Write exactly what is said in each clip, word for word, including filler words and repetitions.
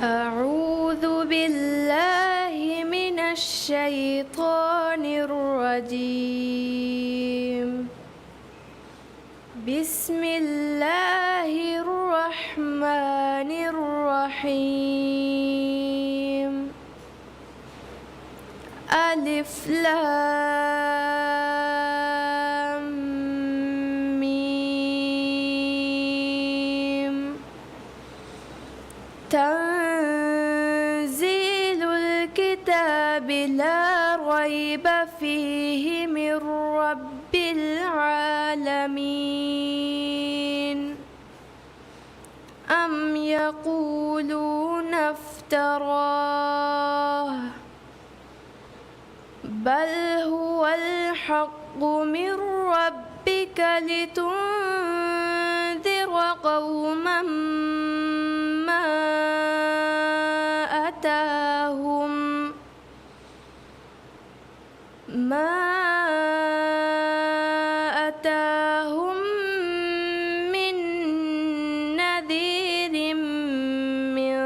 أعوذ بالله من الشيطان الرجيم. بسم الله الرحمن الرحيم. ألف لام ميم. تنزيل الكتاب لا ريب فيه من رب العالمين. أم يقولون افتراه، بل هو الحق من ربك لتنذر قوما ما أتاهم ما أتاهم من نذير من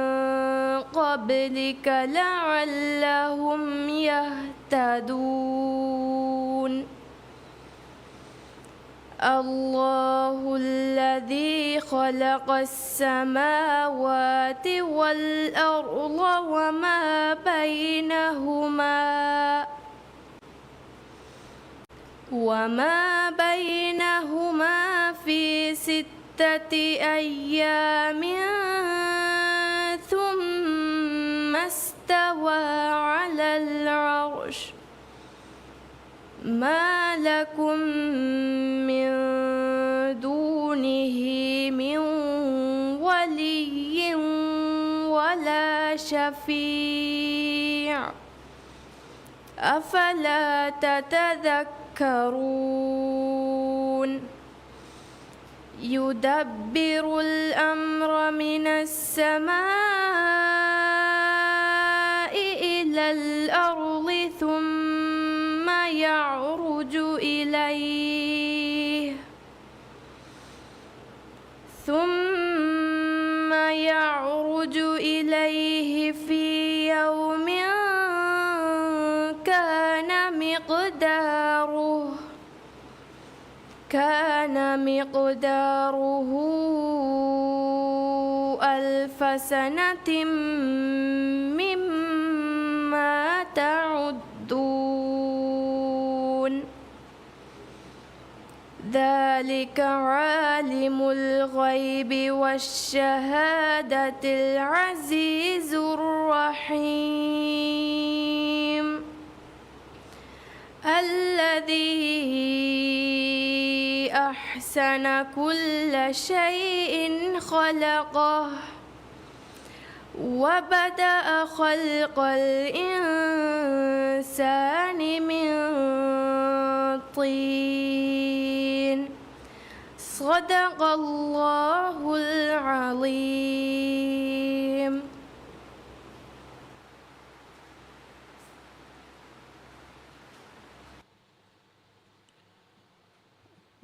قبلك لعلهم يهتدون. الله الذي خلق السماوات والأرض وما بينهما وما بينهما في ستة أيام ثم استوى على العرش ما لكم من دونه من ولي ولا شفيع أفلا تتذكرون. يدبر الأمر من السماء إلى الأرض ثم يعرج إليه ثم يعرج إليه في يوم كان مقداره كان مقداره ألف سنة مما تعدون. ذلك عالم الغيب والشهادة العزيز الرحيم. الذي أحسن كل شيء خلقه وبدأ خلق الإنسان من طين. صدق الله العظيم.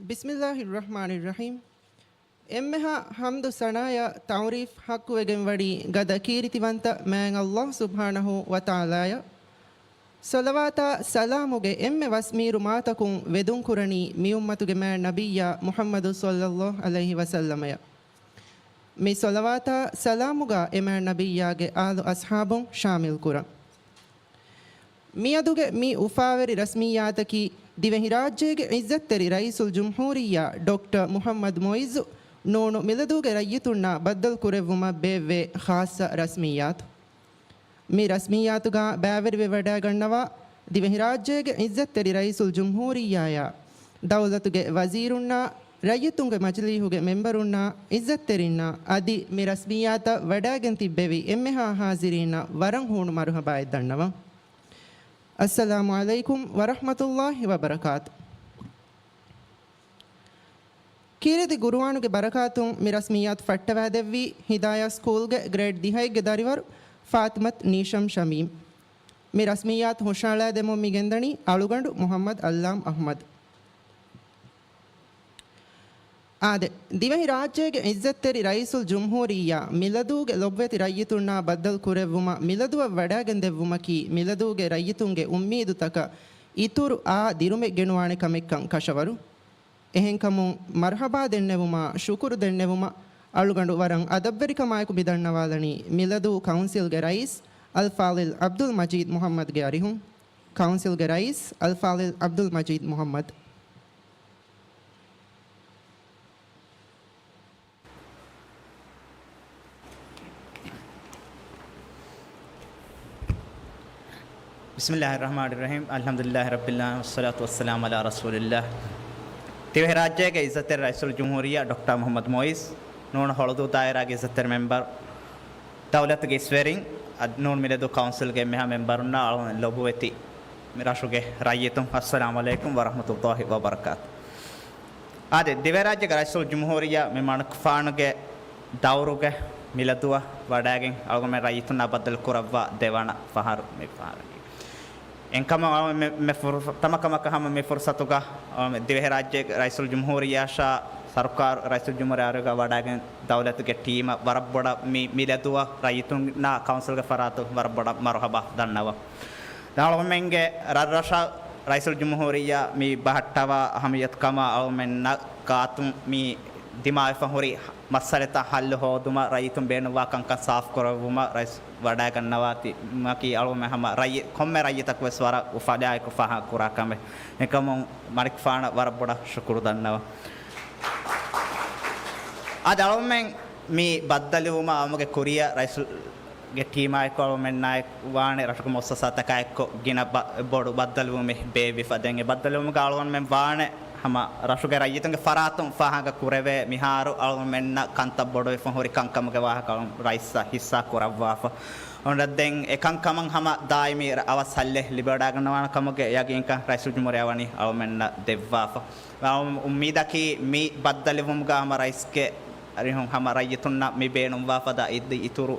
بسم الله الرحمن الرحيم. އެންމެހާ ޙަމްދު ސަނާޔާ ތަޢުރީފް ޙައްޤުވެގެންވަނީ ގަދަ ކީރިތިވަންތަ މާތް ﷲ ސުބްޙާނަހޫ ވަތަޢާލާޔަށް. ޞަލަވާތާ ސަލާމުގެ އެންމެ ވަސް މީރު މާތަކުން ވެދުން ކުރަނީ މި އުއްމަތުގެ މާތް ނަބިއްޔާ މުޙައްމަދު ޞައްލައްލާހު ޢަލައިހި ވަސައްލަމަޔަށް. މި ޞަލަވާތާ ސަލާމުގަ އެ މާތް ނަބިއްޔާގެ އާލު އަޞްޙާބުން ޝާމިލް ކުރަން. މިއަދުގެ މި އުފާވެރި ރަސްމިއްޔާތަކީ، ދިވެހިރާއްޖޭގެ ޢިއްޒަތްތެރި ރައީސުލްޖުމްހޫރިއްޔާ ޑޮކްޓަރ މުޙައްމަދު މުޢިއްޒު ނޫނު މިލަދުގެ ރައްޔިތުންނާ ބައްދަލު ކުރެއްވުމަށް ބޭއްވޭ ޚާއްޞަ ރަސްމިއްޔާތު. މި ރަސްމިއްޔާތުގަ ބައިވެރިވެވަޑައިގަންނަވާ، ދިވެހިރާއްޖޭގެ ޢިއްޒަތްތެރި ރައީސުލްޖުމްހޫރިއްޔާޔާ، ދައުލަތުގެ ވަޒީރުންނާ، ރައްޔިތުންގެ މަޖިލީހުގެ މެމްބަރުންނާ، ޢިއްޒަތްތެރިންނާ އަދި މި ރަސްމިއްޔާތަށް ވަޑައިގެން ތިއްބެވި އެންމެހާ ޙާޟިރީންނަށް ވަރަށް ހޫނު މަރުޙަބާއެއް ދަންނަވަން. އައްސަލާމު ޢަލައިކުމް ވަރަޙްމަތުﷲ ވަބަރަކާތު. ކީރިތި ޤުރުއާނުގެ ބަރަކާތުން މި ރަސްމިއްޔާތު ފައްޓަވައިދެއްވީ ހިދާޔާ ސްކޫލްގެ ގްރޭޑް ދިހައެއްގެ ދަރިވަރު ފާތިމަތު ނީޝަމް ޝަމީމް. މި ރަސްމިއްޔާތު ހުށައަޅައިދެމުން މި ގެންދަނީ އަޅުގަނޑު މުޙައްމަދު އައްލާމް އަޙްމަދު. އާދެ، ދިވެހިރާއްޖޭގެ އިއްޒަތްތެރި ރައީސުލްޖުމްހޫރިއްޔާ މިލަދޫގެ ލޮބުވެތި ރައްޔިތުންނާ ބައްދަލު ކުރެއްވުމަށް މިލަދުއަށް ވަޑައިގެންދެއްވުމަކީ މިލަދޫގެ ރައްޔިތުންގެ އުއްމީދުތަކަށް އިތުރު އާ ދިރުމެއް ގެނުވާނެ ކަމެއްކަން ކަށަވަރު. އެހެންކަމުން މަރުޙަބާ ދެންނެވުމާ، ޝުކުރު ދެންނެވުމަށް އަޅުގަނޑު ވަރަށް އަދަބްވެރިކަމާއެކު މިދަންނަވާލަނީ މިލަދޫ ކައުންސިލްގެ ރައީސް އަލްފާޟިލް ޢަބްދުލް މަޖީދް މުޙައްމަދްގެ އަރިހުން. ކައުންސިލްގެ ރައީސް އަލްފާޟިލް ޢަބްދުލް މަޖީދް މުޙައްމަދް. بسم الله الرحمن الرحيم. الحمد لله رب العالمين، والصلاة والسلام على رسول الله. ދިވެހިރާއްޖޭގެ އިއްޒަތްތެރި ރައީސުލްޖުމްހޫރިއްޔާ ޑޮކްޓަރ މުޙައްމަދު މުޢިއްޒު، ނޫން ހޮޅުދޫ ދާއިރާގެ އިއްޒަތްތެރި މެމްބަރު، ދައުލަތުގެ އިސްވެރިން، އަދި ނޫން މިލަދޫ ކައުންސިލްގެ އެންމެހާ މެމްބަރުންނާ އަޅުގަނޑު ލޮބުވެތި މި ރަށުގެ ރައްޔިތުން، އައްސަލާމު ޢަލައިކުމް ވަރަޙްމަތުﷲި ވަބަރަކާތު. އާދެ، ދިވެހިރާއްޖޭގެ ރައީސުލްޖުމްހޫރިއްޔާ މި މަނިކުފާނުގެ ދައުރުގެ މިލަދުއަށް ވަޑައިގެން އަޅުގަނޑުމެން ރައްޔިތުންނާ ބައްދަލު ކުރައްވާ ދެވަނަ ފަހަރު މި ފަހަރަކީ. އެންކަމަށް އަޅުގަނޑު މި، މި ފުރު-، ތަމަކަމަކަށް ހަމަ މި ފުރުސަތުގަ އަޅުގަނޑު ދިވެހިރާއްޖޭގެ ރައީސުލްޖުމްހޫރިއްޔާއަށާ ސަރުކާރު ރައީސުލްޖުމްހޫރިއްޔާ އަރިހުގަ ވަޑައިގެން ދައުލަތުގެ ޓީމަށް ވަރަށް ބޮޑަށް މި މިލަދުއަށް ރައްޔިތުންނާ ކައުންސިލްގެ ފަރާތުން ވަރަށް ބޮޑަށް މަރުޙަބާ ދަންނަވަން. އަޅުގަނޑުމެންގެ ރަށްރަށަށް ރައީސުލްޖުމްހޫރިއްޔާ މި ބަހައްޓަވާ އަހަމިއްޔަތުކަމާ އަޅުގަނޑުމެންނަށް ގާތުން މި ދިމާވެފަ ހުރި މައްސަލަތައް ހައްލު ހޯދުމަށް، ރައްޔިތުން ބޭނުންވާ ކަންކަން ސާފުކުރެއްވުމަށް ރައީސް ވަޑައިގަންނަވާތީ، މަކީ އަޅުގަނޑުމެން ހަމަ ރައްޔި-، ކޮންމެ ރައްޔިތަކުވެސް ވަރަށް އުފަލާއެކު ފާހަގަ ކުރާ ކަމެއް. އެކަމުން މަނިކުފާނަށް ވަރަށް ބޮޑަށް ޝުކުރު ދަންނަވަން. އަދި އަޅުގަނޑުމެން މި ބައްދަލުވުމަށް އަޅުގަނޑުގެ ކުރިއަށް ރައީސުލްގެ ޓީމާއެކު އަޅުގަނޑުމެންނާއެކު ވާނެ ރަށުގެ މުއައްސަސާތަކާއެކު ގިނަ ބަ-، ބޮޑު ބައްދަލުވުމެއް ބޭއްވިފަ. ދެން އެ ބައްދަލުވުމުގަ އަޅުގަނޑުމެން ވާނެ ހަމަ ރަށުގެ ރައްޔިތުންގެ ފަރާތުން ފާހަގަ ކުރެވޭ މިހާރު އަޅުގަނޑުމެންނަށް ކަންތައް ބޮޑުވެފަ ހުރި ކަންކަމުގެ ވާހަކަ އަޅުގަނޑު ރައީސްއަށް ހިއްސާ ކުރައްވާފަ. އޮންނަ ދެން އެ ކަންކަމަށް ހަމަ ދާއިމީ ރަ-، އަވަސް ހައްލެއް ލިބިވަޑައިގަންނަވާނެ ކަމުގެ ޔަގީންކަން ރައީސުލްޖުމްހޫރިއްޔާ ވަނީ އަޅުގަނޑުމެންނަށް ދެއްވާފަ. އަޅުގަނޑު އުއްމީދަކީ މި ބައްދަލުވުމުގަ ހަމަ ރައީސްގެ އަރިހުން ހަމަ ރައްޔިތުންނަށް މި ބޭނުންވާ ފަދަ އިދި އިތުރު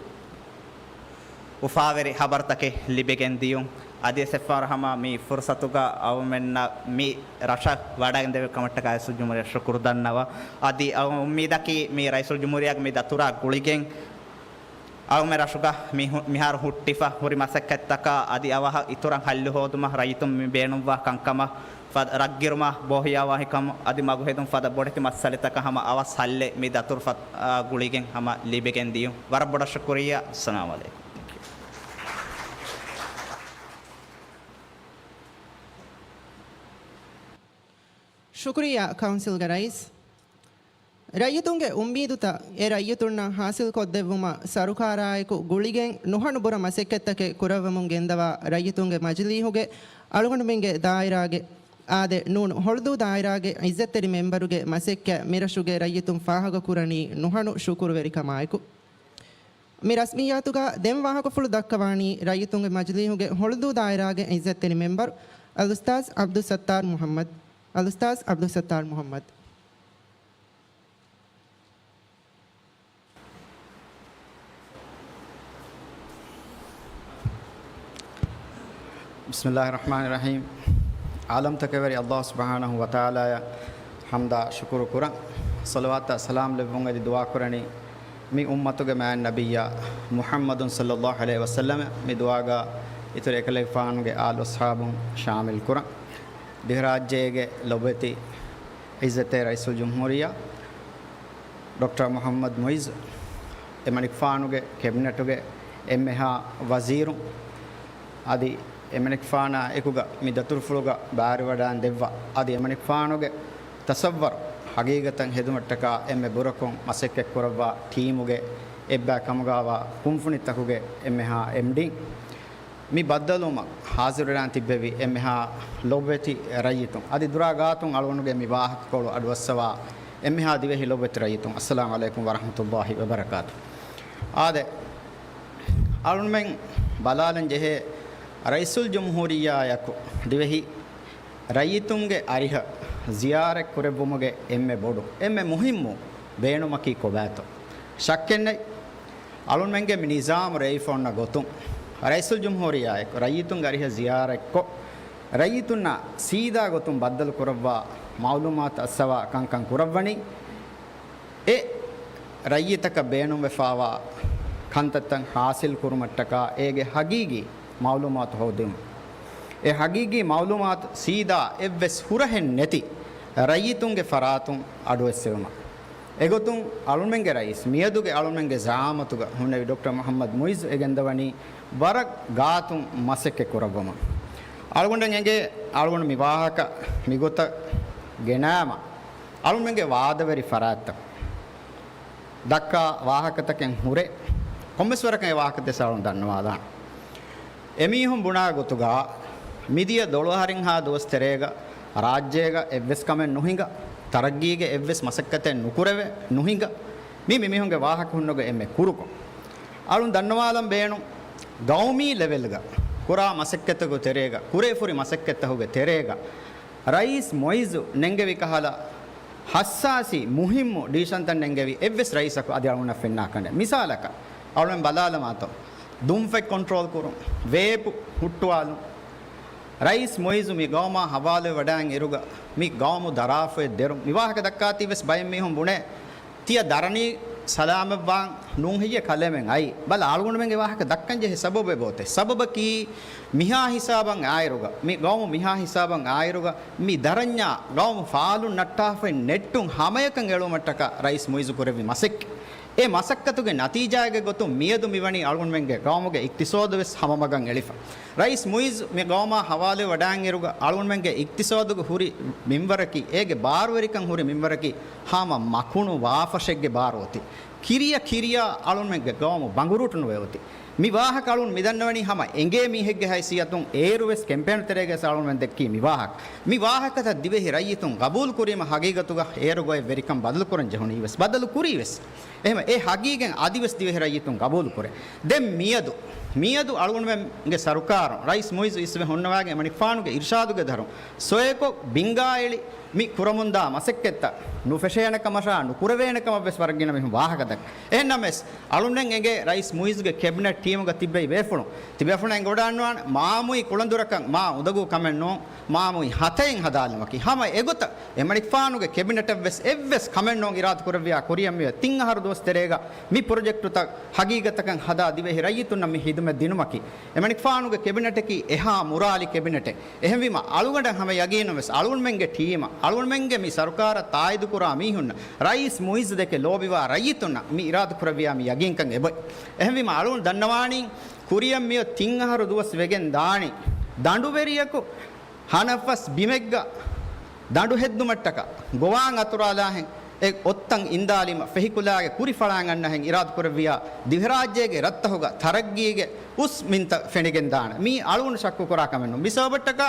އުފާވެރި ހަބަރުތަކެއް ލިބިގެން ދިޔުން. އަދި އެއްފަހަރު ހަމަ މި ފުރުސަތުގަ އަޅުގަނޑުމެންނަށް މި ރަށަށް ވަޑައިގެންދެވި ކަމަށްޓަކާ ރައީސުލްޖުމްހޫރިއްޔާ ޝުކުރު ދަންނަވަން. އަދި އަޅުގަނޑު އުއްމީދަކީ މި ރައީސުލްޖުމްހޫރިއްޔާގެ މި ދަތުރާ ގުޅިގެން އަޅުގަނޑުމެން ރަށުގަ މި ހު-، މިހާރު ހުއްޓިފަ ހުރި މަސައްކަތްތަކާ އަދި އަވަހަށް އިތުރަށް ހައްލު ހޯދުމަށް ރައްޔިތުން މި ބޭނުންވާ ކަންކަމަށް ފަދަ ރަށްގިރުމާ ބޯހިޔާވާހިކަމަށް އަދި މަގުހެދުން ފަދަ ބޮޑެތި މައްސަލަތަކަށް ހަމަ އަވަސް ހައްލެއް މި ދަތުރުފަ-، އާ، ގުޅިގެން ހަމަ ލިބިގެން ދިޔުން. ވަރަށް ބޮޑަށް ޝުކުރިއްޔާ. އައްސަލާމު ޢަލައިކުމް. ޝުކުރިއްޔާ ކައުންސިލްގެ ރައީސް. ރައްޔިތުންގެ އުއްމީދުތައް އެ ރައްޔިތުންނަށް ހާސިލްކޮށްދެއްވުމަށް ސަރުކާރާއެކު ގުޅިގެން ނުހަނު ބުރަ މަސައްކަތްތަކެއް ކުރައްވަމުން ގެންދަވާ ރައްޔިތުންގެ މަޖިލީހުގެ އަޅުގަނޑުމެންގެ ދާއިރާގެ އާދެ، ނޫން ހޮޅުދޫ ދާއިރާގެ އިއްޒަތްތެރި މެމްބަރުގެ މަސައްކަތް މިރަށުގެ ރައްޔިތުން ފާހަގަކުރަނީ ނުހަނު ޝުކުރުވެރިކަމާއެކު. މި ރަސްމިއްޔާތުގަ ދެން ވާހަކަފުޅު ދައްކަވާނީ ރައްޔިތުންގެ މަޖިލީހުގެ ހޮޅުދޫ ދާއިރާގެ އިއްޒަތްތެރި މެމްބަރު އަލްއުސްތާޛް ޢަބްދުއްސައްތާރު މުޙައްމަދު. އަލްއުސްތާޛް ޢަބްދުއްސައްތާރު މުޙައްމަދު. بسم الله الرحمن الرحيم. ޢާލަމްތަކަށް ވެރި ﷲ ސުބްޙާނަހޫ ވަތަޢާލާއަށް ޙަމްދާ ޝުކުރު ކުރަން، ޞަލަވާތާ ސަލާމް ލެއްވުން އެދި ދުޢާ ކުރަނީ، މި އުއްމަތުގެ މާތް ނަބިއްޔާ މުޙައްމަދު ޞައްލައްލާހު ޢަލައިހި ވަސައްލަމަ މި ދުޢާގަ އިތުރު އެކަލޭގެފާނުގެ އާލު އަޞްޙާބުން ޝާމިލް ކުރަން. ދިވެހިރާއްޖޭގެ ލޮބުވެތި އިއްޒަތްތެރި ރައީސުލްޖުމްހޫރިއްޔާ ޑޮކްޓަރ މުޙައްމަދު މުޢިއްޒު، އެމަނިކުފާނުގެ ކެބިނެޓުގެ އެންމެހާ ވަޒީރުން، އަދި އެމަނިކުފާނާ އެކުގަ މި ދަތުރުފުޅުގަ ބާރުވެވަޑައިގެން ދެއްވާ، އަދި އެމަނިކުފާނުގެ ތަޞައްވަރު ޙަޤީޤަތަށް ހެދުމަށްޓަކާ އެންމެ ބުރަކޮށް މަސައްކަތްކުރައްވާ ޓީމުގެ އެއްބައި ކަމުގައިވާ ކުންފުނިތަކުގެ އެންމެހާ އެމްޑީ، މި ބައްދަލުވުމަށް ޙާޟިރުވެރާން ތިއްބެވި އެންމެހާ ލޮބުވެތި ރައްޔިތުން، އަދި ދުރާ ގާތުން އަޅުގަނޑުގެ މި ވާހަކަކޮޅު އަޑުއައްސަވާ އެންމެހާ ދިވެހި ލޮބުވެތި ރައްޔިތުން، އައްސަލާމު ޢަލައިކުމް ވަރަޙްމަތުﷲި ވަބަރަކާތު. އާދެ، އަޅުގަނޑުމެން ބަލާލަން ޖެހޭ، ރައީސުލްޖުމްހޫރިއްޔާއަކު ދިވެހި ރައްޔިތުންގެ އަރިހަށް ޒިޔާރަތް ކުރެއްވުމުގެ އެންމެ ބޮޑު، އެންމެ މުހިއްމު ބޭނުމަކީ ކޮބާތޯ؟ ޝައްކެއްނެތް. އަޅުންމެންގެ މި ނިޒާމު ރޭވިފަ އޮންނަ ގޮތުން، ރައީސުލްޖުމްހޫރިއްޔާއެކު ރައްޔިތުންގެ އަރިހަށް ޒިޔާރަތްކޮށް، ރައްޔިތުންނާ ސީދާ ގޮތުން ބައްދަލު ކުރައްވާ މަޢުލޫމާތު އައްސަވާ ކަންކަން ކުރައްވަނީ، އެ ރައްޔިތަކަށް ބޭނުންވެފާވާ ކަންތައްތައް ހާސިލް ކުރުމަށްޓަކާ އޭގެ ހަގީގީ މައުލޫމާތު ހޯދުން. އެ ހަގީގީ މައުލޫމާތު ސީދާ އެއްވެސް ހުރަހެއް ނެތި ރައްޔިތުންގެ ފަރާތުން އަޑުއެއްސެވުމަށް. އެގޮތުން އަޅުމެންގެ ރައީސް، މިއަދުގެ އަޅުމެންގެ ޒައާމަތުގަ ހުންނެވި ޑޮކްޓަރ މުޙައްމަދު މުޢިއްޒު އެގެންދަވަނީ ވަރަށް ގާތުން މަސައްކަތް ކުރައްވަމުން. އަޅުގަނޑަށް އެނގޭ އަޅުގަނޑު މި ވާހަކަ މިގޮތަށް ގެނާމަ، އަޅުމެންގެ ވާދަވެރި ފަރާތްތައް ދައްކާ ވާހަކަތަކެއް ހުރެ، ކޮންމެސް ވަރަކަށް އެ ވާހަކަ ދެސް އަޅުން ދަންނަވާލާން. އެމީހުން ބުނާ ގޮތުގަ، މިދިޔަ ދޮޅު އަހަރެއްހާ ދުވަސް ތެރޭގަ ރާއްޖޭގަ އެއްވެސް ކަމެއް ނުހިނގަ، ތަރައްގީގެ އެއްވެސް މަސައްކަތެއް ނުކުރެވެ، ނުހިނގަ، މީ މިމީހުންގެ ވާހަކަ ހުންނަގޮތް އެންމެ ކުރުކޮށް، އަޅުން ދަންނަވާލަން ބޭނުން، ގައުމީ ލެވެލްގަ ކުރާ މަސައްކަތުގެ ތެރޭގަ، ކުރެވިފުރި މަސައްކަތްތަކުގެ ތެރޭގަ، ރައީސް މުޢިއްޒު ނެންގެވި ކަހަލަ ހައްސާސީ މުހިއްމު ޑިސިޝަންތައް ނެންގެވި އެއްވެސް ރައީސަކު އަދި އަޅުގަނޑަށް ފެންނާކަށް ނެތް. މިސާލަކަށް، އަޅުގަނޑު ބަލާލަމާތޯ، ދުންފަތް ކޮންޓްރޯލް ކުރުން، ވޭޕު ހުއްޓުވާލުން. ރައީސް މުޢިއްޒު މި ގައުމާ ހަވާލުވެ ވަޑައިގެން އިރުގަ، މި ގައުމު ދަރާފަތް ދެރުން. މި ވާހަކަ ދައްކާތީ ވެސް ބައެއް މީހުން ބުނޭ، ތިޔަ ދަރަނީ ސަލާމަތްވާން ނޫން ހެއްޔޭ ކަލޭމެން އައީ. ބަލަ، އަޅުގަނޑުމެންގެ ވާހަކަ ދައްކަން ޖެހޭ ސަބަބެއް އޮތޭ. ސަބަބަކީ، މިހާ ހިސާބަށް އާއިރުގަ، މި ގައުމު މިހާ ހިސާބަށް އާއިރުގަ، މި ދަރަންޏާ ގައުމު ފާލުން ނައްޓާފައި ނެއްޓުން ހަމަޔަކަށް އެޅުމަށްޓަކާ ރައީސް މުޢިއްޒު ކުރެއްވި މަސައްކަތް. އެ މަސައްކަތުގެ ނަތީޖާއެއްގެ ގޮތުން މިއަދު މިވަނީ އަޅުގަނޑުމެންގެ ގައުމުގެ އިޤްތިޞާދު ވެސް ހަމަމަގަށް އެޅިފަ. ރައީސް މުޢިއްޒު މި ގައުމާ ހަވާލުވެ ވަޑައިގެން އިރުގަ އަޅުގަނޑުމެންގެ އިޤްތިޞާދުގެ ހުރި މިންވަރަކީ، އޭގެ ބާރުވެރިކަން ހުރި މިންވަރަކީ ހަމަ މަކުނު ވާފަށެއްގެ ބާރު އޮތީ. ކިރިޔަ ކިރިޔާ އަޅުގަނޑުމެންގެ ގައުމު ބަނގުރޫޓުނުވެ އޮތީ. މި ވާހަކަ އަޅުން މިދަންނަވަނީ ހަމަ އެނގޭ މީހެއްގެ ހައިސިއްޔަތުން. އޭރު ވެސް ކެމްޕޭނު ތެރޭގަ ވެސް އަޅުންމެން ދެއްކީ މި ވާހަކަ. މި ވާހަކަތައް ދިވެހި ރައްޔިތުން ގަބޫލު ކުރީމަ ހަގީގަތުގަ އޭރު ގޮތް ވެރިކަން ބަދަލު ކުރަން ޖެހުނީ ވެސް، ބަދަލު ކުރީ ވެސް. އެހެމަ އެ ހަގީގަތް އަދި ވެސް ދިވެހި ރައްޔިތުން ގަބޫލު ކުރޭ. ދެން މިއަދު، މިއަދު އަޅުގަނޑުމެންގެ ސަރުކާރުން ރައީސް މުޢިއްޒު އިސްވެ ހުންނަވާގެ އެމަނިކުފާނުގެ އިރުޝާދުގެ ދަރުން ސޮއެކޮށް ބިންގާއެޅި މި ކުރަމުންދާ މަސައްކަތްތައް ނުފެށޭނެ ކަމަށާ ނުކުރެވޭނެ ކަމަށް ވެސް ވަރަށް ގިނަ މީހުން ވާހަކަ ދައްކަ. އެހެންނަމަވެސް، އަޅުންނެން އެނގޭ ރައީސް މުޢިއްޒުގެ ކެބިނެޓް ޓީމުގަ ތިއްބެވި ބޭފުޅުން، ތިބޭފުޅުން އެނގިވަޑައިގަންނަވާނެ، މާމުއި ކުޅަނދުރަކަށް މާ އުނދަގޫ ކަމެއް ނޫން، މާމުއި ހަތައެއް ހަދާލުމަކީ. ހަމަ އެގޮތަށް އެމަނިކުފާނުގެ ކެބިނެޓަށް ވެސް އެއްވެސް ކަމެއް ނޫން އިރާދަ ކުރެއްވިޔާ ކުރިއަށް މިއޮތް ތިން އަހަރު ދުވަސް ތެރޭގަ މި ޕްރޮޖެކްޓުތައް ހަގީގަތަކަށް ހަދާ ދިވެހި ރައްޔިތުންނަށް މި ހިދުމަތް ދިނުމަކީ. އެމަނިކުފާނުގެ ކެބިނެޓަކީ އެހާ މުރާލި ކެބިނެޓެއް. އެހެންވީމަ އަޅުގަނޑަށް ހަމަ ޔަގީނުން ވެސް އަޅުގަނޑުމެންގެ ޓީމަށް، އަޅުގަނޑުމެންގެ މި ސަރުކާރަށް ތާއީދުކުރާ މީހުންނަށް، ރައީސް މުޢިއްޒު ދެކެ ލޯބިވާ ރައްޔިތުންނަށް މި އިރާދަކުރެއްވިޔާ މި ޔަގީންކަން އެބޮތް. އެހެންވީމަ އަޅުގަނޑު ދަންނަވާނީ ކުރިއަށް މިއޮތް ތިން އަހަރު ދުވަސް ވެގެން ދާނީ ދަނޑުވެރިޔަކު ހަނަފަސް ބިމެއްގަ ދަނޑު ހެއްދުމަށްޓަކާ ގޮވާން އަތުރާލާހެން އެ އޮށްތަން އިންދާލީމަ ފެހިކުލާގެ ކުރި ފަޅާން އަންނަހެން އިރާދަ ކުރެއްވިޔާ، ދިވެހިރާއްޖޭގެ ރަށްތަކުގަ ތަރައްގީގެ އުސް މިންތައް ފެނިގެން ދާނެ. މީ އަޅުގަނޑު ޝައްކު ކުރާ ކަމެއް ނޫން. މި ސަބަބަށްޓަކާ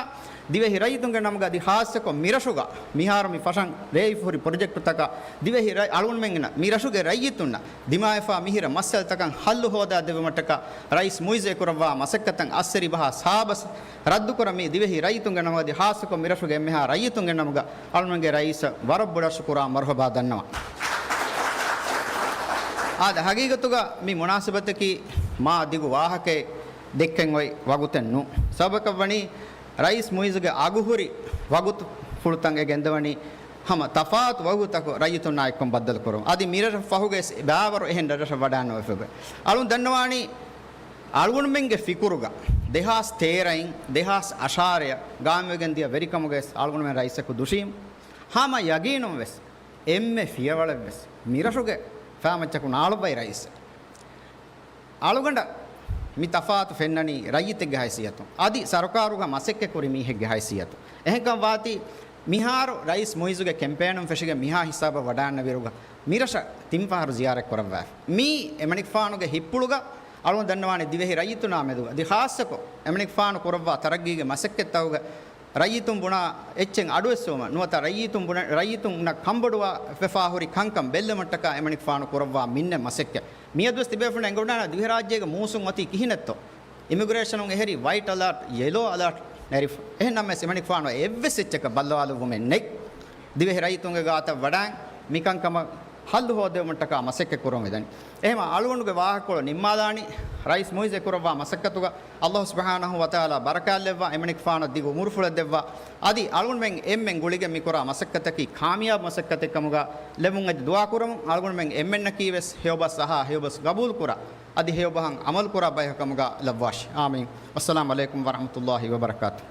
ދިވެހި ރައްޔިތުންގެ ނަމުގަ އަދި ޚާއްޞަކޮށް މިރަށުގަ މިހާރު މި ފަށަން ރޭވިފަހުރި ޕްރޮޖެކްޓުތަކަށް ދިވެހި ރައް-، އަޅުގަނޑުމެންގެ މި ރަށުގެ ރައްޔިތުންނަށް ދިމާވެފާ މިހިރަ މައްސަލަތަކަށް ހައްލު ހޯދާ ދެއްވުމަށްޓަކާ ރައީސް މުޢިއްޒު އެކުރައްވާ މަސައްކަތަށް އައްސެރި ބަހާ ސާބަސް ރައްދުކުރަން މި ދިވެހި ރައްޔިތުންގެ ނަމުގަ އަދި ޚާއްޞަކޮށް މިރަށުގެ އެންމެހާ ރައްޔިތުންގެ ނަމުގަ އަޅުގަނޑުގެ ރައީސަށް ވަރަށް ބޮޑަށް ޝުކުރާ މަރުޙަބާ ދަންނަވަން. އާދެ، ހަގީގަތުގަ މި މުނާސަބަތަކީ މާ ދިގު ވާހަކައެއް ދެއްކެން އޮތް ވަގުތެއް ނޫން. ސަބަބަކަށް ވަނީ ރައީސް މުޢިއްޒުގެ އަގުހުރި ވަގުތުފުޅުތައް އެ ގެންދަވަނީ ހަމަ ތަފާތު ވަގުތަކު ރައްޔިތުންނާ އެއްކޮށް ބައްދަލުކުރުން. އަދި މިރަށަށް ފަހުގައި ވެސް ބާވަރު އެހެން ރަށްރަށަށް ވަޑާން ނުވެފަ. އަޅުން ދަންނަވާނީ، އަޅުގަނޑުމެންގެ ފިކުރުގަ ދެހާސް ތޭރައިން ދެހާސް އަށާރަޔަށް ގާއިމްވެގެން ދިޔަ ވެރިކަމުގައި ވެސް އަޅުގަނޑުމެން ރައީސަކު ދުށީމު. ހަމަ ޔަގީނުން ވެސް އެންމެ ފިޔަވަޅެއް ވެސް މިރަށުގެ ފައިމައްޗަކު ނާޅޮއްވައި ރައީސެއް. އަޅުގަނޑަށް މި ތަފާތު ފެންނަނީ ރައްޔިތެއްގެ ހައިސިއްޔަތުން، އަދި ސަރުކާރުގަ މަސައްކަތްކުރި މީހެއްގެ ހައިސިއްޔަތުން. އެހެންކަން ވާތީ، މިހާރު ރައީސް މުޢިއްޒުގެ ކެމްޕޭނުން ފެށިގެން މިހާ ހިސާބަށް ވަޑާންނަ ވިރުގަ މިރަށަށް ތިން ފަހަރު ޒިޔާރަތް ކުރައްވާފަ. މީ އެމަނިކުފާނުގެ ހިތްޕުޅުގަ އަޅުގަނޑު ދަންނަވާނެ ދިވެހި ރައްޔިތުންނާ މެދުގަ އަދި ޚާއްޞަކޮށް އެމަނިކުފާނު ކުރައްވާ ތަރައްގީގެ މަސައްކަތްތަކުގަ ރައްޔިތުން ބުނާ އެއްޗެއް އަޑުއެއްސެވުމަށް ނުވަތަ ރައްޔިތުން ބުނެ، ރައްޔިތުންނަށް ކަންބޮޑުވާ ފެފާ ހުރި ކަންކަން ބެއްލެމަށްޓަކާ އެމަނިކުފާނު ކުރައްވާ މިންނެ މަސައްކަތް. މިއަދުވެސް ތިބޭފުޅުން އެނގިވަޑާނަ ދިވެހިރާއްޖޭގެ މޫސުން އޮތީ ކިހިނެއްތޯ؟ އިމިގްރޭޝަނުން އެހެރީ ވައިޓް އަލާޓް، ޔެލޯ އަލާޓް ނެރިފަ. އެހެންނަމަވެސް އެމަނިކުފާނު އެއްވެސް އެއްޗަކަށް ބައްލަވާލެއްވުމެއް ނެތް. ދިވެހި ރައްޔިތުންގެ ގާތަށް ވަޑާން މިކަންކަމަށް ހައްލު ހޯދެވުމަށްޓަކާ މަސައްކަތް ކުރަމުން އެދަނީ. އެހެމަ އަޅުގަނޑުގެ ވާހަކަކޮޅު ނިންމާލާނީ، ރައީސް މުއިއްޒު އެކުރައްވާ މަސައްކަތުގަ އައްލާހު ސުބްޙާނަހު ވަތަޢާލާ ބަރަކާތްލެއްވާ، އެމަނިކުފާނަށް ދިގު އުމުރުފުޅެއް ދެއްވާ. އަދި އަޅުގަނޑުމެން އެންމެން ގުޅިގެން މިކުރާ މަސައްކަތަކީ ކާމިޔާބު މަސައްކަތެއް ކަމުގަ ލެވުން އެދި ދުޢާ ކުރަމުން، އަޅުގަނޑުމެން އެންމެންނަކީ ވެސް ހެޔޮބަސް އަހާ، ހެޔޮބަސް ގަބޫލު ކުރާ، އަދި ހެޔޮބަހަށް ޢަމަލު ކުރާ ބަޔަކު ކަމުގަ ލައްވާށި. އާމީން. ވައްސަލާމު ޢަލައިކުމް ވަރަޙްމަތުﷲި ވަބަރަކާތުހު.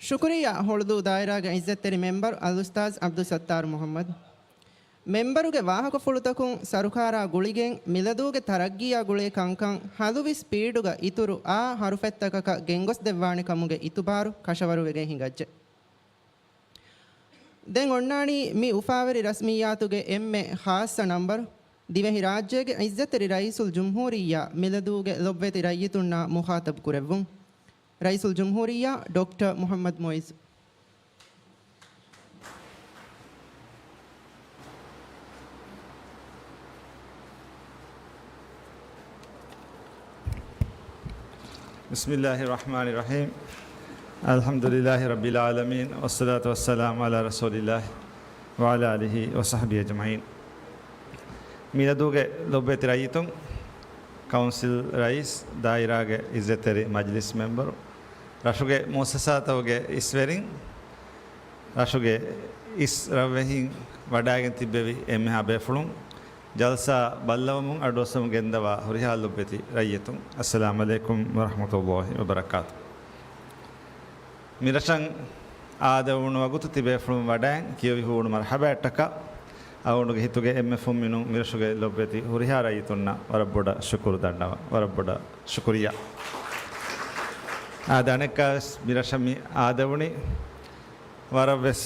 ޝުކުރިއްޔާ ހޮޅުދޫ ދާއިރާގެ ޢިއްޒަތްތެރި މެމްބަރު އަލްއުސްތާޛް ޢަބްދުއްސައްތާރު މުޙައްމަދު. މެމްބަރުގެ ވާހަކަފުޅުތަކުން ސަރުކާރާ ގުޅިގެން މިލަދޫގެ ތަރައްގީއާ ގުޅޭ ކަންކަން ހަލުވި ސްޕީޑުގަ އިތުރު އާ ޙަރުފެއްތަކަކަށް ގެންގޮސްދެއްވާނެ ކަމުގެ އިތުބާރު ކަށަވަރުވެގެން ހިނގައްޖެ. ދެން އޮންނާނީ މި އުފާވެރި ރަސްމިއްޔާތުގެ އެންމެ ޚާއްޞަ ނަންބަރު، ދިވެހިރާއްޖޭގެ ޢިއްޒަތްތެރި ރައީސުލްޖުމްހޫރިއްޔާ މިލަދޫގެ ލޮބުވެތި ރައްޔިތުންނާ މުޚާޠަބު ކުރެއްވުން. ރައީސުލްޖުމްހޫރިއްޔާ ޑޮކްޓަރ މުޙައްމަދު މުޢިއްޒު. بسم الله الرحمن الرحيم. الحمد لله رب العالمين، والصلاة والسلام على رسول الله وعلى آله وصحبه أجمعين. މިލަދޫގެ ލޮބުވެތި ރައްޔިތުން، ކައުންސިލް ރައީސް، ދާއިރާގެ ޢިއްޒަތްތެރި މަޖިލިސް މެމްބަރު، ރަށުގެ މުއައްސަސާތަކުގެ އިސްވެރިން، ރަށުގެ އިސް ރަށްވެހިން، ވަޑައިގެން ތިއްބެވި އެންމެހާ ބޭފުޅުން، ޖަލްސާ ބައްލަވަމުން އަޑުއައްސަމުން ގެންދަވާ ހުރިހާ ލޮބުވެތި ރައްޔިތުން، އައްސަލާމު ޢަލައިކުމް ވަރަޙްމަތުﷲި ވަބަރަކާތުހު. މިރަށަށް އާދެވުނު ވަގުތު ތިބޭފުޅުން ވަޑައިން ކިޔެވި ހޫނު މަރުޙަބާއަށްޓަކާ، އަޅުގަނޑުގެ ހިތުގެ އެންމެ ފުންމިނުން މިރަށުގެ ލޮބުވެތި ހުރިހާ ރައްޔިތުންނަށް ވަރަށް ބޮޑަށް ޝުކުރު ދަންނަވަން، ވަރަށް ބޮޑަށް ޝުކުރިއްޔާ. އާދެ، އަނެއްކާވެސް މިރަށަށް މި އާދެވުނީ ވަރަށްވެސް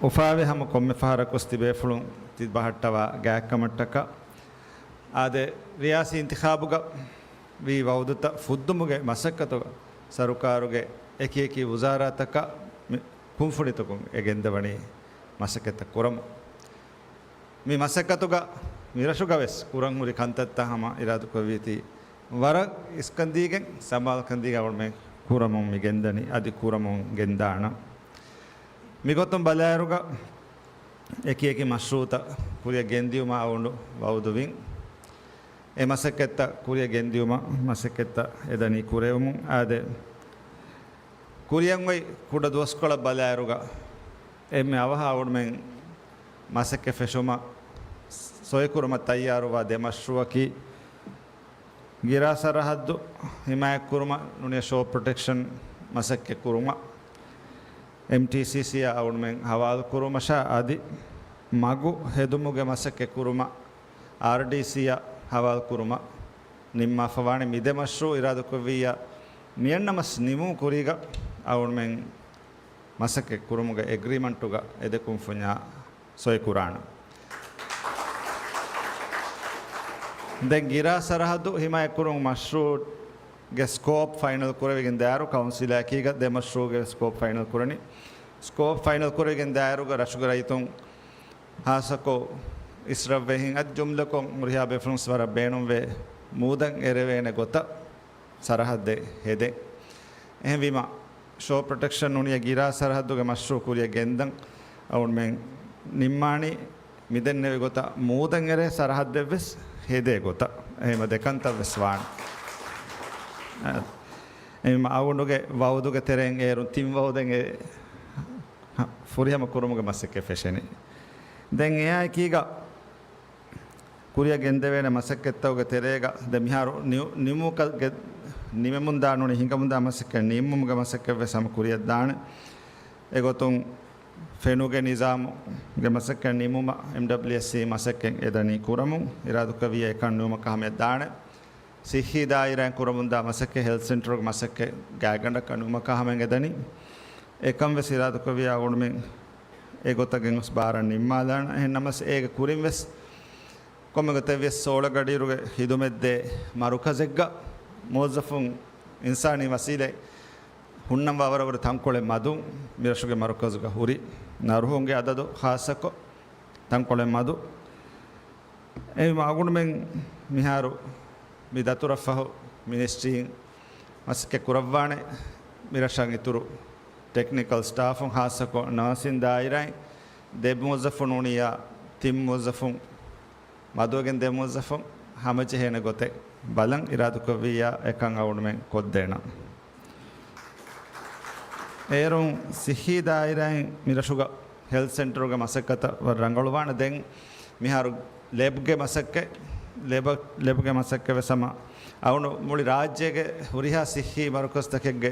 އުފާވެ ހަމަ ކޮންމެ ފަހަރަކުވެސް ތިބޭފުޅުން ތި ބަހައްޓަވާ ގާތްކަމަށްޓަކާ. އާދެ، ރިޔާސީ އިންތިޚާބުގަ ވީ ވައުދުތައް ފުއްދުމުގެ މަސައްކަތުގަ ސަރުކާރުގެ އެކިއެކި ވުޒާރާތަކަށް މި ކުންފުނިތަކުން އެ ގެންދަވަނީ މަސައްކަތްތައް ކުރަމުން. މި މަސައްކަތުގަ މިރަށުގަވެސް ކުރަންހުރި ކަންތައްތައް ހަމަ އިރާދަކުރެއްވީތީ ވަރަށް އިސްކަންދީގެން ސަމާލުކަންދީގެން އަޅުމެން ކުރަމުން މި ގެންދަނީ، އަދި ކުރަމުން ގެންދާނަން. މިގޮތުން ބަލާއިރުގަ އެކި އެކި މަޝްރޫޢުތައް ކުރިއަށް ގެންދިޔުމަށް އަޅުގަނޑު ވައުދުވިން. އެ މަސައްކަތްތައް ކުރިއަށް ގެންދިޔުމަށް މަސައްކަތްތައް އެދަނީ ކުރެވެމުން. އާދެ، ކުރިއަށް އޮތް ކުޑަ ދުވަސްކޮޅަށް ބަލާއިރުގަ އެންމެ އަވަހަށް އަޅުގަނޑުމެން މަސައްކަތް ފެށުމަށް ސޮއިކުރުމަށް ތައްޔާރުވާ ދެ މަޝްރޫޢަކީ، ގިރާ ސަރަހައްދު ހިމާޔަތްކުރުމަށް ނޫނީ ޝޯ ޕްރޮޓެކްޝަން މަސައްކަތް ކުރުމަށް އެމްޓީސީސީއަށް އަޅުގަނޑުމެން ހަވާލު ކުރުމަށާ އަދި މަގު ހެދުމުގެ މަސައްކަތް ކުރުމަށް އާރްޑީސީއަށް ހަވާލު ކުރުމަށް ނިންމާފަވާނެ. މި ދެ މަޝްރޫޢު އިރާދަކުރެއްވިއްޔާ މިއަންނަމަސް ނިމުން ކުރީގަ އަޅުގަނޑުމެން މަސައްކަތް ކުރުމުގެ އެގްރީމަންޓުގަ އެ ދެ ކުންފުންޏާ ސޮއިކުރާނަން. ދެން ގިރާ ސަރަހައްދު ހިމާޔަތްކުރުން މަޝްރޫޢުގެ ސްކޯޕް ފައިނަލް ކުރެވިގެން ދާއިރު ކައުންސިލާ އެކީގަ ދެ މަޝްރޫޢުގެ ސްކޯޕް ފައިނަލް ކުރަނީ. ސްކޯޕް ފައިނަލް ކުރެވިގެން ދާއިރުގަ ރަށުގެ ރައްޔިތުން ހާއްސަކޮށް އިސްރަށްވެހިން އަދި ޖުމްލަކޮށް ހުރިހާ ބޭފުޅުން ވެސް ވަރަށް ބޭނުންވޭ މޫދަށް އެރެވޭނެ ގޮތަށް ސަރަހައްދެއް ހެދެން. އެހެންވީމަ، ޝޯ ޕްރޮޓެކްޝަން ނޫނީ ގިރާ ސަރަހައްދުގެ މަޝްރޫޢު ކުރިއަށް ގެންދަން އަޅުގަނޑުމެން ނިންމާނީ މިދެންނެވި ގޮތަށް މޫދަށް އެރޭ ސަރަހައްދެއް ވެސް ހެދޭ ގޮތަށް. އެހެންވީމަ ދެ ކަންތައް ވެސް ވާނެ. އެހެންވީމަ އަޅުގަނޑުގެ ވައުދުގެ ތެރެއިން އޭރުން ތިން ވައުދެއް އެ ފުރިހަމަ ކުރުމުގެ މަސައްކަތް ފެށެނީ. ދެން އެއާ އެކީގަ ކުރިއަށް ގެންދެވޭނެ މަސައްކަތްތަކުގެ ތެރޭގަ ދެ މިހާރު ނި-، ނިމުމުގެ، ނިމެމުންދާ ނޫނީ ހިނގަމުންދާ މަސައްކަތް ނިންމުމުގެ މަސައްކަތް ވެސް ހަމަ ކުރިއަށްދާނެ. އެގޮތުން ފެނުގެ ނިޒާމުގެ މަސައްކަތް ނިމުމަށް އެމްޑަބްލިއުއެސްސީ މަސައްކަތް އެދަނީ ކުރަމުން އިރާދަކުރެއްވިއްޔާ އެކަން ނިމުމަކަށް ހަމަޔަށް ދާނެ. ސިއްހީ ދާއިރާއިން ކުރަމުންދާ މަސައްކަތް، ހެލްތް ސެންޓަރުގެ މަސައްކަތް ގާތްގަނޑަކަށް ނިމުމަކަށް ހަމަޔަށް އެދަނީ. އެކަން ވެސް އިރާދަކުރެއްވިއްޔާ އަޅުގަނޑުމެން އެގޮތަށް ގެންގޮސް ބާރަށް ނިންމާލާނަން. އެހެން ނަމަވެސް އޭގެ ކުރިން ވެސް ކޮންމެ ގޮތެއް ވިޔަސް ސޯޅަ ގަޑިއިރުގެ ހިދުމަތްދޭ މަރުކަޒެއްގަ މުވައްޒަފުން އިންސާނީ ވަސީލަތް ހުންނަންވާ ވަރަށް ވަރަށް ތަންކޮޅެއް މަދުން މިރަށުގެ މަރުކަޒުގަ ހުރި ނަރުހުންގެ އަދަދު ޚާއްޞަކޮށް ތަންކޮޅެއް މަދު. އެހެންވީމަ އަޅުގަނޑުމެން މިހާރު މި ދަތުރަށްފަހު މިނިސްޓްރީން މަސައްކަތް ކުރައްވާނެ. މިރަށަށް އިތުރު ޓެކްނިކަލް ސްޓާފުން، ހާއްސަކޮށް ނާސިން ދާއިރާއިން ދެ މުވައްޒަފުން ނޫނިއްޔާ ތިން މުވައްޒަފުން މަދުވެގެން ދެ މުވައްޒަފުން ހަމަޖެހޭނެ ގޮތެއް ބަލަން އިރާދަކުރެއްވިއްޔާ އެކަން އަޅުގަނޑުމެން ކޮށްދޭނަން. އޭރުން ސިއްހީ ދާއިރާއިން މިރަށުގަ ހެލްތް ސެންޓަރުގެ މަސައްކަތަށް ވަރަށް ރަނގަޅުވާނެ. ދެން މިހާރު ލެބްގެ މަސައްކަތް، ލެބަ-، ލެބްގެ މަސައްކަތް ވެސް ހަމަ އަޅުގަނޑު މުޅި ރާއްޖޭގެ ހުރިހާ ސިއްހީ މަރުކަޒުތަކެއްގެ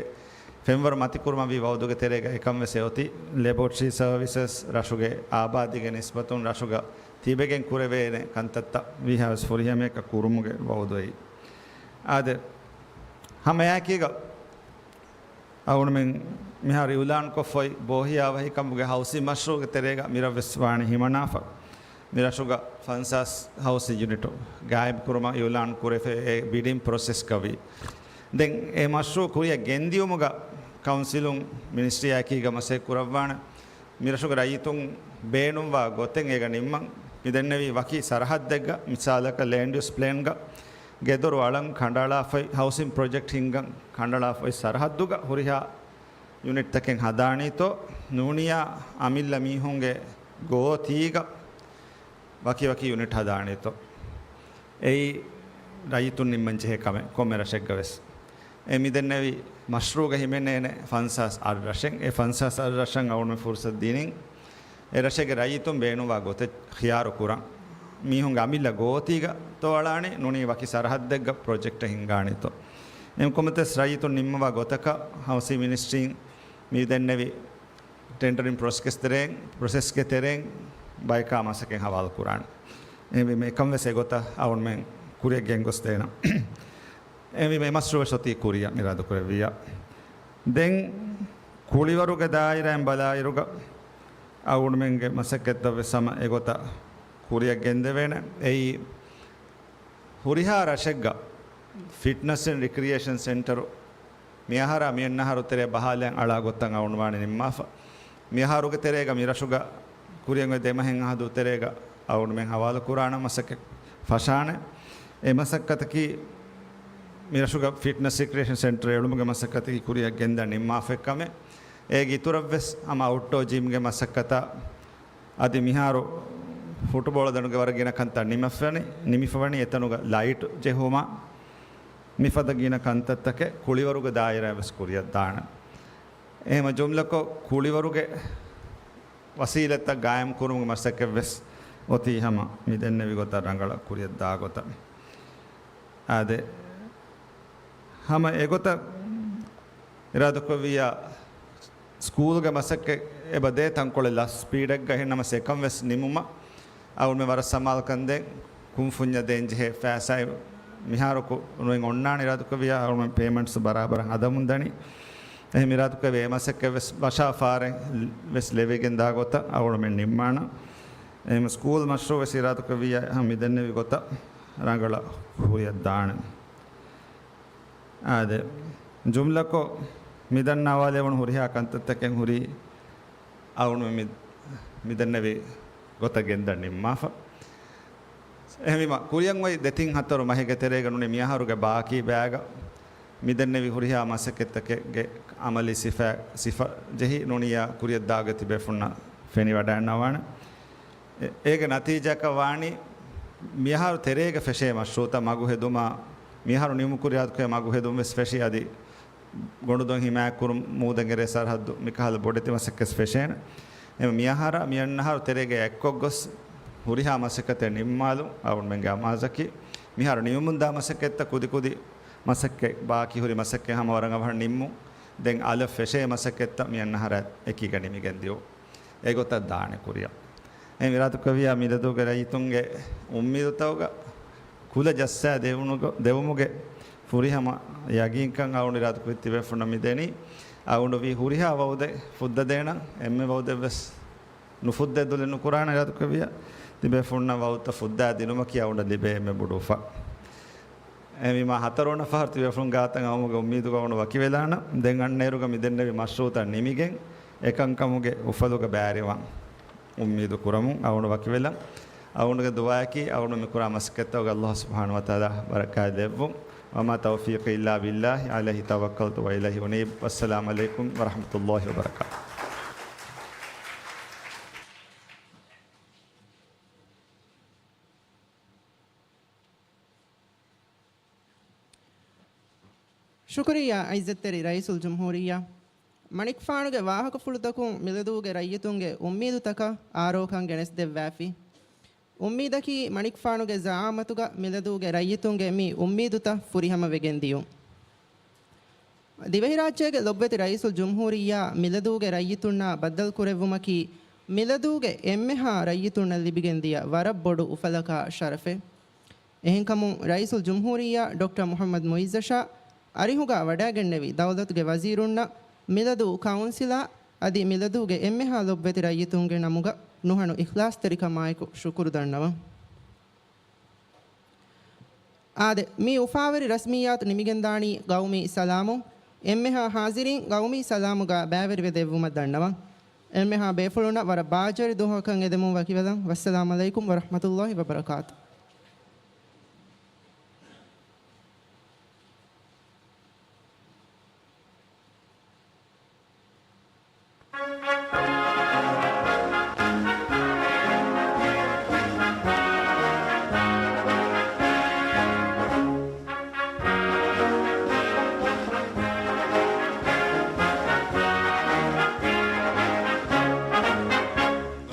ފެންވަރު މަތިކުރުމަށް ވީ ވައުދުގެ ތެރޭގަ އެކަން ވެސް އެއޮތީ. ލެބޯޓްރީ ސަރވިސަސް ރަށުގެ އާބާދީގެ ނިސްބަތުން ރަށުގަ ތިބެގެން ކުރެވޭނެ ކަންތައްތައް ވީހާވެސް ފުރިހަމަޔަކަށް ކުރުމުގެ ވައުދު އެއީ. އާދެ، ހަމައެކީގަ އަޅުގަނޑުމެން މިހާރު އިއުލާންކޮށްފައި ބޯހިޔާ ވަހިކަމުގެ ހައުސިން މަޝްރޫޢުގެ ތެރޭގަ މިރަށް ވެސް ވާނީ ހިމަނާފަ. މިރަށުގަ ފަންސާސް ހައުސިން ޔުނިޓު ގާއިމް ކުރުމަށް އިއުލާން ކުރެފަ އެ ބިޑިން ޕްރޮސެސްގަ ވީ. ދެން އެ މަޝްރޫޢު ކުރިއަށް ގެންދިޔުމުގަ ކައުންސިލުން މިނިސްޓްރީއާއެކީގަ މަސައްކަތް ކުރައްވާނެ. މިރަށުގެ ރައްޔިތުން ބޭނުންވާ ގޮތެއް އޭގަ ނިންމަން. މިދެންނެވީ ވަކި ސަރަހައްދެއްގަ، މިސާލަކަށް ލޭންޑް ޔޫސް ޕްލޭންގަ ގެދޮރު އަޅަން ކަނޑައަޅާފައި، ހައުސިން ޕްރޮޖެކްޓް ހިންގަން ކަނޑައަޅާފައި ސަރަހައްދުގަ ހުރިހާ ޔުނިޓްތަކެއް ހަދާނީތޯ، ނޫނިއްޔާ އަމިއްލަ މީހުންގެ ގޯތީގަ ވަކިވަކި ޔުނިޓް ހަދާނީތޯ، އެއީ ރައްޔިތުން ނިންމަން ޖެހޭ ކަމެއް ކޮންމެ ރަށެއްގަ ވެސް. އެ މިދެންނެވި މަޝްރޫޢުގަ ހިމެނޭނެ ފަންސާސް އަށް ރަށެއް. އެ ފަންސާސް އަށް ރަށަށް އަޅުގަނޑު ފުރުސަތު ދިނިން އެ ރަށެއްގެ ރައްޔިތުން ބޭނުންވާ ގޮތެއް ޚިޔާރު ކުރަން. މީހުންގެ އަމިއްލަ ގޯތީގަ ތޯ އަޅާނީ، ނޫނީ ވަކި ސަރަހައްދެއްގަ ޕްރޮޖެކްޓެއް ހިންގާނީތޯ. އެހެންކަމުން ވެސް ރައްޔިތުން ނިންމަވާ ގޮތަކަށް ހައުސިން މިނިސްޓްރީން މިދެންނެވި ޓެންޑަރިން ޕްރޮސެސްގެ ތެރެއިން، ޕްރޮސެސްގެ ތެރެއިން ބަޔަކާ މަސައްކަތް ހަވާލު ކުރާނެ. އެހެންވީމަ އެކަން ވެސް އެގޮތަށް އަޅުގަނޑުމެން ކުރިއަށް ގެންގޮސްދޭނަން. އެހެންވީމަ އެ މަޝްރޫޢު ވެސް އޮތީ ކުރިއަށް އިރާދަކުރެއްވިއްޔާ. ދެން ކުޅިވަރުގެ ދާއިރާއިން ބަލާއިރުގަ އަޅުގަނޑުމެންގެ މަސައްކަތްތައް ވެސް ހަމަ އެގޮތަށް ކުރިއަށް ގެންދެވޭނެ. އެއީ ހުރިހާ ރަށެއްގަ ފިޓްނަސް އެންޑް ރިކްރިއޭޝަން ސެންޓަރު މިއަހަރާ މިއަންނަ އަހަރު ތެރޭ ބަހާލައިގެން އަޅާ ގޮތަށް އަޅުގަނޑު ވާނެ ނިންމާފަ. މިއަހަރުގެ ތެރޭގަ މިރަށުގަ ކުރިއަށް އޮތް ދެ މަހެއް އަހަދު ތެރޭގަ އަޅުގަނޑުމެން ހަވާލު ކުރާނަން މަސައްކަތް ފަށާނެ. އެ މަސައްކަތަކީ މިރަށުގަ ފިޓްނަސް ރިކްރިއޭޝަން ސެންޓަރު އެޅުމުގެ މަސައްކަތަކީ ކުރިއަށް ގެންދާ ނިންމާފަ އެއްކަމެއް. އޭގެ އިތުރަށް ވެސް ހަމަ އައުޓްޑޯ ޖިމްގެ މަސައްކަތަށް އަދި މިހާރު ފުޓުބޯޅަ ދަނޑުގެ ވަރަށް ގިނަ ކަންތައް ނިމިފަވަނީ، ނިމިފަވަނީ އެތަނުގަ ލައިޓް ޖެހުމާ މިފަދަ ގިނަ ކަންތައްތަކެއް ކުޅިވަރުގެ ދާއިރާ ވެސް ކުރިއަށް ދާނެ. އެހެމަ ޖުމްލަކޮށް ކުޅިވަރުގެ ވަސީލަތްތައް ގާއިމް ކުރުމުގެ މަސައްކަތް ވެސް އޮތީ ހަމަ މި ދެންނެވި ގޮތަށް ރަނގަޅަށް ކުރިއަށް ދާ ގޮތަށް. އާދެ، ހަމަ އެގޮތަށް އިރާދަކުރެއްވިއްޔާ، ސްކޫލްގެ މަސައްކަތް އެބަ ދޭ ތަންކޮޅެއް ލަސް ސްޕީޑެއްގަ އެހެންނަމަސް އެކަން ވެސް ނިމުމަށް އަޅުގަނޑުމެން ވަރަށް ސަމާލުކަން ދޭން. ކުންފުންޏަށް ދޭންޖެހޭ ފައިސާއެއް މިހާރު ކު-، ނުއިން އޮންނާނެ އިރާދަކުރެއްވިއްޔާ އަޅުގަނޑުމެން ޕޭމަންޓްސް ބަރާބަރަށް ހަދަމުން ދަނީ. އެހެން އިރާދަކުރެއްވިއްޔާ އެ މަސައްކަތް ވެސް ވަށާ ފާރެއް ވެސް ލެވިގެން ދާ ގޮތަށް އަޅުގަނޑުމެން ނިންމާނަން. އެހެން ސްކޫލް މަޝްރޫޢު ވެސް އިރާދަކުރެއްވިއްޔާ ހަމަ މި ދެންނެވި ގޮތަށް ރަނގަޅަށް ކުރިއަށް ދާނެ. އާދެ، ޖުމްލަކޮށް މިދަންނަވާލެވުނު ހުރިހާ ކަންތައްތަކެއް ހުރީ އަޅުގަނޑު މި-، މިދެންނެވި ގޮތަށް ގެންދަން ނިންމާފަ. އެހެންވީމަ، ކުރިއަށް އޮތް ދެތިން ހަތަރު މަހެއްގެ ތެރޭގަ ނޫނީ މިއަހަރުގެ ބާކީ ބައިގަ މިދެންނެވި ހުރިހާ މަސައްކަތްތަކެއްގެ އަމަލީ ސިފަ، ސިފަ ޖެހި ނޫނިއްޔާ ކުރިއަށް ދާގޮތް ތިބޭފުންނަށް ފެނިވަޑައިގަންނަވާނެ. އެ-، އޭގެ ނަތީޖާއަކަށް ވާނީ، މިއަހަރު ތެރޭގަ ފެށޭ މަޝްރޫޢުތައް މަގު ހެދުމާ، މިއަހަރު ނިމުކުރި އިރާދަކުރެއްވިއްޔާ މަގު ހެދުން ވެސް ފެށި، އަދި ގޮނޑުދޮށް ހިމާޔަތްކުރުން، މޫދަށް އެރޭ ސަރަހައްދު، މިކަހަލަ ބޮޑެތި މަސައްކަތް ފެށޭނެ. އެ މިއަހަރާ މިއަންނަ އަހަރު ތެރޭގަ އެއްކޮށްގޮސް ހުރިހާ މަސައްކަތެއް ނިންމާލުން އަޅުގަނޑުމެންގެ އަމާޒަކީ. މިހާރު ނިމުމުންދާ މަސައްކަތްތައް ކުދިކުދި މަސައްކަތް ބާކީ ހުރި މަސައްކަތް ހަމަ ވަރަށް އަވަހަށް ނިންމުން. ދެން އަލަށް ފެށޭ މަސައްކަތްތައް މިއަންނަ އަހަރާ އެކީގަ ނިމިގެން ދިޔުން. އެގޮތަށް ދާނެ ކުރިއަށް. އެހެން އިރާދަކުރެއްވިއްޔާ މިލަދޫގެ ރައްޔިތުންގެ އުއްމީދުތަކުގަ ކުލަ ޖައްސާ ދެވުނުގަ-، ދެވުމުގެ ފުރިހަމަ ޔަގީންކަން އަޅުގަނޑު އިރާދަކުރި ތިބޭފުންނަށް މިދެނީ. އަޅުގަނޑު ވީ ހުރިހާ ވައުދެއް ފުއްދަދޭނަން، އެންމެ ވައުދެއްވެސް ނުފުއްދައެއް ދުލެއް ނުކުރާނަން އިރާދަކުރެއްވިއްޔާ، ތިބޭފުންނަށް ވައުދުތައް ފުއްދާ ދިނުމަކީ އަޅުގަނޑަށް ލިބޭ އެންމެ ބޮޑު އުފަ. އެހެންވީމާ ހަތަރުވަނަ ފަހަރު ތިބޭފުޅުން ގާތަށް އައުމުގެ އުއްމީދުގަ އަޅުގަނޑު ވަކިވެލާނަން. ދެން އަންނައިރުގަ މިދެންނެވި މަޝްރޫޢުތައް ނިމިގެން އެކަންކަމުގެ އުފަލުގަ ބައިވެރިވާން އުއްމީދު ކުރަމުން އަޅުގަނޑު ވަކިވެލަން. އަޅުގަނޑުގެ ދުޢާއަކީ އަޅުގަނޑު މިކުރާ މަސައްކަތްތަކުގަ ﷲ ސުބްޙާނަހޫ ވަތަޢާލާ ބަރަކާތް ދެއްވުން. وما توفيقي إلا بالله عليه توكلت وإليه أنيب. والسلام عليكم ورحمة الله وبركاته. ޝުކުރިއްޔާ ޢިއްޒަތްތެރި ރައީސުލްޖުމްހޫރިއްޔާ. މަނިކުފާނުގެ ވާހަކަފުޅުތަކުން މިލަދޫގެ ރައްޔިތުންގެ އުއްމީދުތަކަށް އާރޯކަން ގެނެސްދެއްވާފި. އުއްމީދަކީ މަނިކުފާނުގެ ޒަޢާމަތުގަ މިލަދޫގެ ރައްޔިތުންގެ މި އުއްމީދުތައް ފުރިހަމަވެގެން ދިޔުން. ދިވެހިރާއްޖޭގެ ލޮބުވެތި ރައީސުލްޖުމްހޫރިއްޔާ މިލަދޫގެ ރައްޔިތުންނާ ބައްދަލުކުރެއްވުމަކީ، މިލަދޫގެ އެންމެހާ ރައްޔިތުންނަށް ލިބިގެންދިޔަ ވަރަށް ބޮޑު އުފަލަކާ ޝަރަފެއް. އެހެންކަމުން، ރައީސުލްޖުމްހޫރިއްޔާ ޑޮކްޓަރ މުޙައްމަދު މުޢިއްޒަށާ އަރިހުގަ ވަޑައިގެންނެވި ދައުލަތުގެ ވަޒީރުންނަށް މިލަދޫ ކައުންސިލާ އަދި މިލަދޫގެ އެންމެހާ ލޮބުވެތި ރައްޔިތުންގެ ނަމުގަ ނުހަނު އިޚްލާޞްތެރިކަމާއެކު ޝުކުރު ދަންނަވަން. އާދެ، މި އުފާވެރި ރަސްމިއްޔާތު ނިމިގެންދާނީ ގައުމީ ސަލާމުން. އެންމެހާ ޙާޟިރީން ގައުމީ ސަލާމުގަ ބައިވެރިވެ ދެއްވުމަށް ދަންނަވަން. އެންމެހާ ބޭފުޅުންނަށް ވަރަށް ބާއްޖަވެރި ދުވަހަކަށް އެދެމުން ވަކިވެލަން. ވައްސަލާމް ޢަލައިކުމް ވަރަޙްމަތުﷲި ވަބަރަކާތު.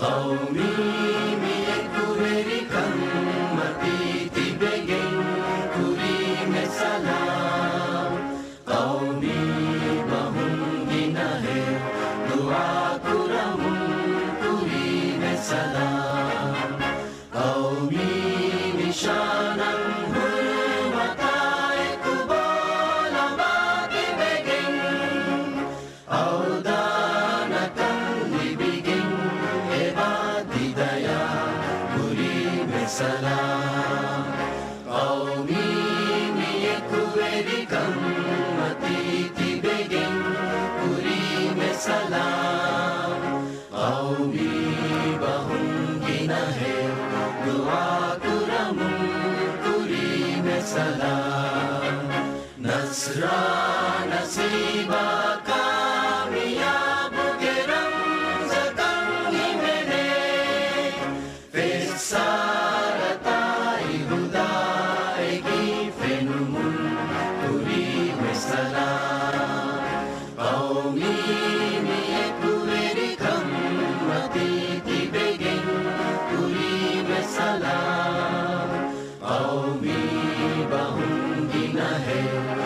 ޤައުމީ މި އެކުވެރިކަން މަތީ ތިބެގެން ކުރީމެ ސަލާމް. ޤައުމީ ބަހުން ގިނަހެއް ދުޢާ ކުރަމުން ކުރީމެ ސަލާމް. ޤައުމީ ނިޝާނަށް ހުރުމަތާ އެކު ބޯލަމާ ތިބެގެން އަވަދާނަކަން ލިބިގެން އެބާ ތި ދަޔާ ކުރީމެ ސަލާމް. ޤައުމީ މި އެކުވެރިކަން މަތީ ތިބެގެން ކުރީމެ ސަލާމް. ޤައުމީ ބަހުން ގިނަހެއް ދުޢާ ކުރަމުން ކުރީމެ ސަލާމް. ނަޞްރާ ނަސީބާ ކާމިޔާބުގެ ރަމްޒަކަށް ހިމެނޭ. ފެއްސާރަތާއި ހުދާއެކީ ފެނުމުން ކުރީމެ ސަލާމް. ޤައުމީ މި އެކުވެރިކަން މަތީ ތިބެގެން ކުރީމެ ސަލާމް. ޤައުމީ ބަހުން ގިނަހެއް